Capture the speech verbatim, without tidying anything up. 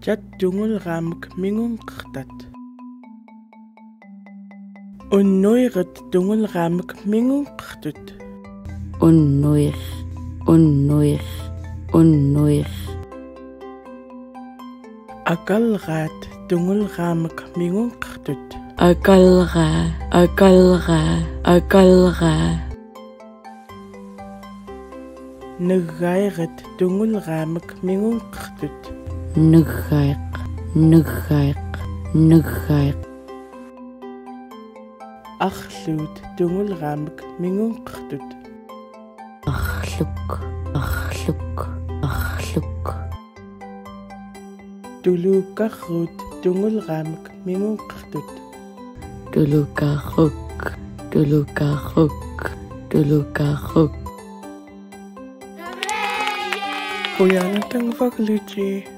Kat tuñulramik miñuñkxtat. Unnuiqet tuñulramik miñuñkxtut. Unnuiq, unnuiq, unnuiq. Akalrat tuñulramik miñuñkxtut. Akalra, akalra, akalra. Neggaiqet tuñulramik miñuñkxtut. Neggaiq, neggaiq, neggaiq. Arlut tuñulramik miñuñkxtut. Arluk, arluk, arluk. Tulukarrut tuñulramik miñuñkxtut. Tulukarruk, tulukarruk, tulukarruk. Kuyanatang Wak Luchi.